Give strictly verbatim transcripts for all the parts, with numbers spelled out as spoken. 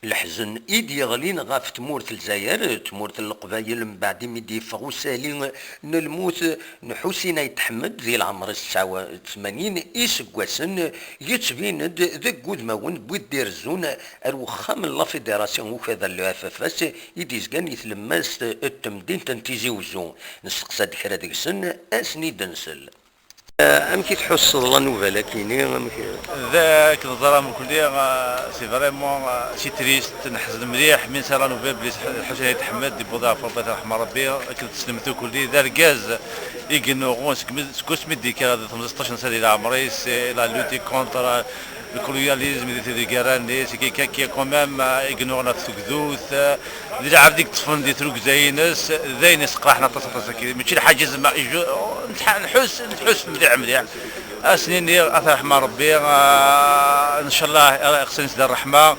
Leḥzen i d-yeɣlin ɣef tmurt n Lezzayer, tmurt n Leqbayel, mbeɛd imi d-yeffeɣ usali n lmut n Ḥusin Ayt Ḥmed di leɛmer-is tesɛa u tmanyin iseggasen, yettbin-d deg wudmawen n wid d-irezzun ar wexxam n la Fédération ukad n le F F S i d-izgan i tlemmast n temdint n Tizi Uzzu. Nesteqsa-d kra deg-sen, ad sen-id-nsel. Eh, amek i tḥusseḍ la nouvelle-agi-ni? Amek? D akken teẓram mkelli, ah, c'est vraiment, ah, c'est triste, neḥzen mliḥ mi nesɛa la nouvelle belli Ḥusin Ayt Ḥmed yewweḍ ɣer Ṛebbi, ṛeḥma Ṛebbi, akken tessnem mkelli, d argaz i yennuɣen seg mi, seg wasmi d-yekker, d xemseṭṭac n sna di leɛmer-is, il a lutté contre le colonialisme di tgara-nni, c'est quelqu'un qui est quand même, ah, i yennuɣen ɣef tugdut, ah, d lɛebd i yeṭṭfen di trugza-ines, d ayen yesseqraḥen aṭas, aṭas akkin. Mačči lḥaǧa zma, iju-, nḥ-, nḥus, nḥus mliḥ, mliḥ. Ad s-nini, ad t-yerḥem Ṛebbi, ah, ncallah, ah, ixṣan-is di ṛṛeḥma.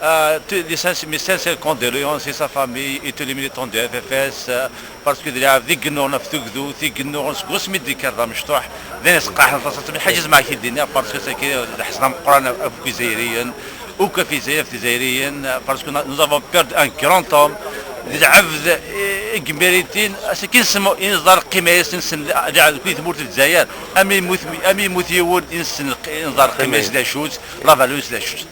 Ah, tu-, les sins-, mes sincères condoléances et sa famille et tous les militants du F F S, ah, parce que d lɛebd i yennuɣen ɣef tugdut, i yennuɣen seg wasmi d-yekker d amecṭuḥ, d ayen yesseqraḥen aṭas, aṭas. Lḥaǧa zma ad k-id-iniɣ, parce que c'est que d aḥzen ameqqran akk Izzayriyen. Akk ɣef Izzayriyen, parce que nous avons perdu un grand homme, d lɛebd i yeméritin, ass-agi nessen, i neẓra lqima-is, nessen lɛebd di tmurt n Lezzayer, am yemmut, am yemmut yiwen, i nessen lqi-, i neẓra lqima-is d acu-tt, la valeur-is d acu-tt.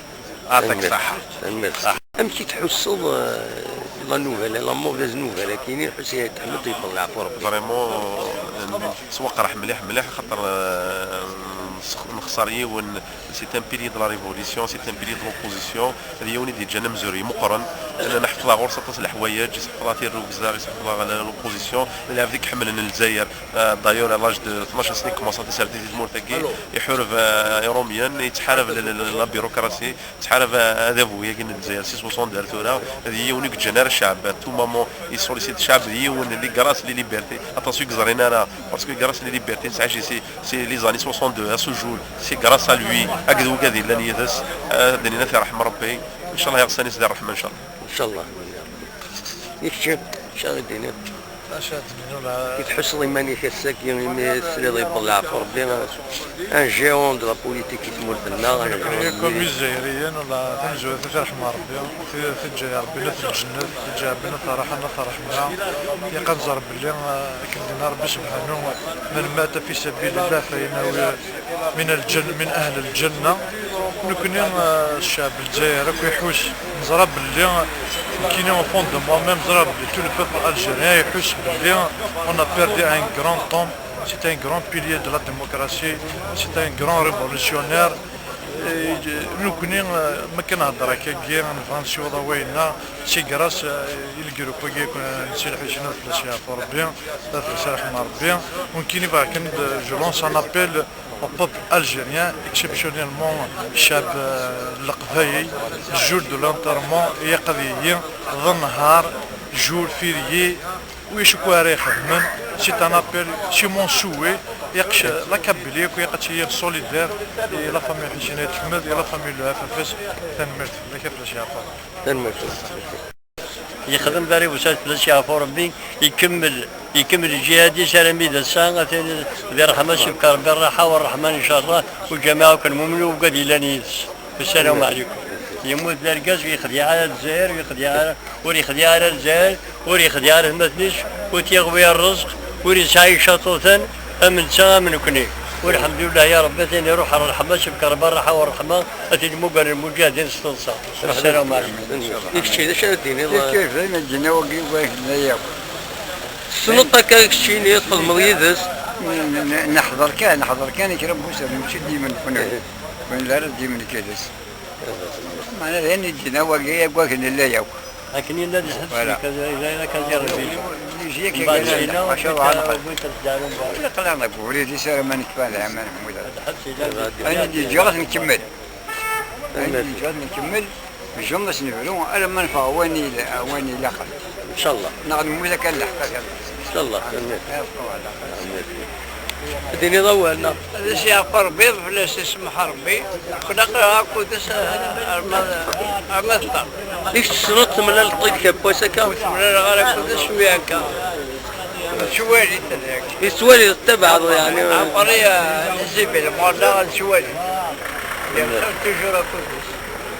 Ɛṭak ṣṣeḥḥa. Amek i tḥusseḍ, eh, la nouvelle, la mauvaise nouvelle, akken i Ḥusin Ayt Ḥmed yebḍa leɛfu Ṛebbi? Vraiment, euh, nettwaqerḥ mliḥ, mliḥ, xaṭer, euh, nxeṣ-, nexṣer yiwen. C'est un pilier de la révolution, c'est un pilier de l'opposition. D yiwen i d-yeǧǧan amzur meqqren. Nella nḥeffeḍ ɣur-s aṭas n leḥwayeǧ, iseḥfeḍ-aɣ tirrugza, iseḥfeḍ-aɣ l'opposition. D lɛebd i iḥemmlen Lezzayer. Euh, d'ailleurs, à l'âge de tnac snin, commencé tasertit di tmurt-agi. Iḥureb, euh, Iṛumyen, yettḥarab la, la, la, la bureaucratie, yettḥarab, euh, adabu-agi n Lezzayer, six soixante-deux ar tura. D yiwen i yeǧǧan ara ccɛeb, à tout moment, il sollicite ccɛeb, d yiwen, les grâces, les libertés. Aṭas ur yeẓrin ara, parce que grâces, les libertés, c'est, c'est les années soixante-deux, à ce jour, c'est grâce à lui, akked wigad yellan yid-s, ad d-nini ad t-yerḥem Ṛebbi, ncallah iɣsan-is di ṛṛeḥma, ncallah. Ncallah. I kečč, acu ara d-tiniḍ? Acu ara d-nini, wala? I tḥusseḍ iman-ik ass-agi imi tesliḍ yewweḍ leɛfu Ṛebbi, un géant de la politique i tmurt-nneɣ, un géant de la politique. Comme Izzayriyen, wala, tamezwarut ad t-yerḥem Ṛebbi, t-, teǧǧa Ṛebbi la fi lǧennet, teǧǧa Ṛebbi la fi ṛṛaḥa, la fi ṛṛeḥma. Ilaq ad nẓer belli, ah, akken d-yenna Ṛebbi sebḥanu, من مات في سبيل الله فإنه من الجن-، من أهل الجنة. Nekkni, ah, ccɛeb n Lezzayer akk iḥuss, neẓra belli, nekkini au fond de moi-même, neẓra belli tout le peuple algérien iḥuss belli on a perdu un grand homme, c'est un grand pilier de la démocratie, c'est un grand révolutionnaire. Eh, nekkni, eh, ma kan nhedder akkagi, nebɣa nsiweḍ awal-nneɣ, c'est grâce, eh, i le groupe-agi, eh, n Si Lḥusin, ad fell-as yeɛfu Ṛebbi, ad fell-as yerḥem Ṛebbi. Nekkini bɣiɣ kan d, je lance un appel au peuple algérien, exceptionnellement ccɛeb, eh, n Leqbayel, jour de l'enterrement, ilaq ad yili d nnhar, jour férié, ulac akk ara ixedmen, c'est un appel, c'est mon souhait, ilaq la Kabylie akk ilaq ad tili solidaire, et la famille Ḥusin Ayt Ḥmed, et la famille le F F S, tanemmirt fell-ak, ad fell-as yeɛfu. Tanemmirt. Yexdem Bari Buṣayt, fell-as yeɛfu Ṛebbi, ikemmel, ikemmel lǧihad-is armi d ass-a, atan di ṛṛeḥma, sibka Ṛebbi ṛṛaḥa u ṛṛeḥma, ncallah, u lǧameɛ akk n lmumnin, u wigad yellan yid-s. Ssalamu ɛlikum. Yemmut d argaz, ur yexdiɛ ara Lezzayer, ur yexdiɛ ara, ur yexdiɛ ara Lezzayer, ur yexdiɛ ara atmaten-is, ur t-yaɣwi ṛṛezq, ur yesɛi icaṭuten, am netta am nekni. Walḥemdullah ya Ṛebbi, atan iṛuḥ ɣer ṛṛeḥma, sibka Ṛebbi ṛṛaḥa u ṛṛeḥma, ad t-id-mmugren lmuǧahdin s teḍsa. Ssalamu ɛlikum. I kečči, d acu ara d-tiniḍ? Kečči, d ayen i d-yenna wagi, wagi, d aya akk. Tessneḍ-t akka keččini, txedmeḍ yid-s? N-, n-, neḥḍer kan, neḥḍer kan kra n wussan, mačči dima nekni. Win la ara dima nekk yid-s. Meɛna d ayen i d-yenna wagi, akk akken nella yakk. Akken yella di lḥebs, voilà. Nekk, d ayen akka d Ṛebbi. Yejzi akka. Mbeɛd kan, sina, maca ur ɣ-neqq. Wwin-t ar Dda Ɛli Mbaṛek. Ur neqli ara nekk, wala aman, wala. Lḥebs yella. Ayen i d-yeǧǧa ad nkemmel. Ayen i d-yeǧǧa ad nkemmel. Jumla s nebru, alamma neffeɣ wani ila-, wani ilaqen. Ncallah. Neɣ nemmut akka n leḥqaq. Ncallah. Amin. Ad tiniḍ awal, neɣ? Ad as-yeɛfu Ṛebbi, fell-as isemmeḥ Ṛebbi. Kul aql-aɣ akked-s, eh, arma, arma teṭṭer. I kečč tessneḍ temlaleḍ-t-id kra n wass akka? Ur temlaleɣ ara akked-s mi akka. Nettwali-t dagi. Yettwali, tettabaɛeḍ, yeɛni? Ɛemri, eh, nezzi bi lmorda, nettwali. Yeqqim toujours akked-s.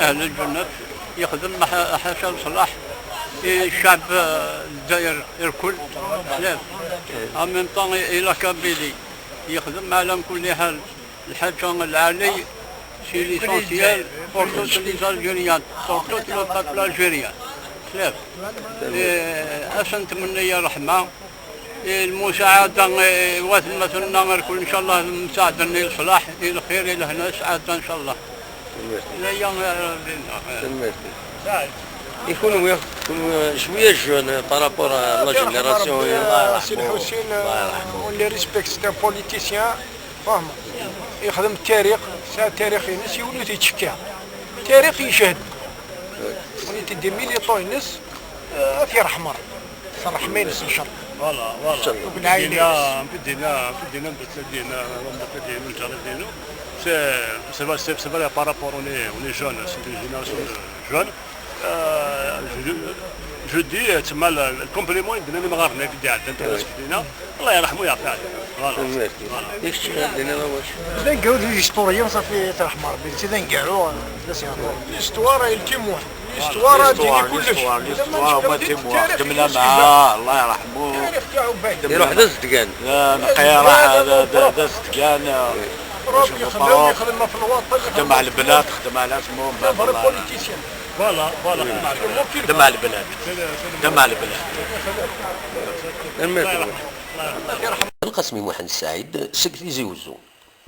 أهل الجنة، يخدم ح-، حاشا لصلاح الشعب، آه، الجزائر الكل. سلام. En même temps، إلى كابيلي يخدم على كل حال. الحاجة العالي، c'est l'essentiel pour tous les Algériens, pour tout le peuple algérien. سلام. إيه، أش نتمنى يا رحمة. إيه، المساعدة، إيه، وثمة النمر كل إن شاء الله مساعدة لصلاح، إلى خير، إلى هنا سعادة إن شاء الله. لا، يا، يا، يا. يكونوا، يكونوا شوية jeunes par rapport à la génération. سي الحسين، on les respecte, c'est un politicien. فاهم؟ يخدم التاريخ، ساعة التاريخ ينس يولي تيتشكى. التاريخ يشهد. ولي تدي ميليطون ينس، آه، في رحمر. في الرحمة ينس إن شاء الله. Voilà, voilà. إن شاء الله. وبالعائلة ينس. مبدينا، مبدينا، مبدينا، مبدينا، مبدينا، مبدينا. C'est, c'est vrai, c'est, c'est vrai, par rapport, on est, on est jeune, c'est une génération de jeunes. آه، جو، جو دي تسمى ال-، الكومبليمون يدنا اللي مغارنا قد عدنا انت الناس فينا. الله يرحمه ويعفي عليه. فوالا. يكشف لنا واش. لا نقعدوا ليستوريون صافي ترحم ربي، سي لا نقعدوا. ليستوار هي التيموان. ليستوار هادي ليستوار، كلش. ليستوار، ليستوار هما تيموان. خدمنا معاه، الله يرحمه. التاريخ تاعو باين. يروح دا زدقان. لا، نقيره، دا، دا، دا زدقان. ربي يخدم، يخدم في الوطن، خدم على البلاد، خدم على اسمه، بوليتيسيان. فوالا، فوالا. دمع البلاد. دمع البلاد. القاسمي محمد السعيد seg Tizi Uzzu.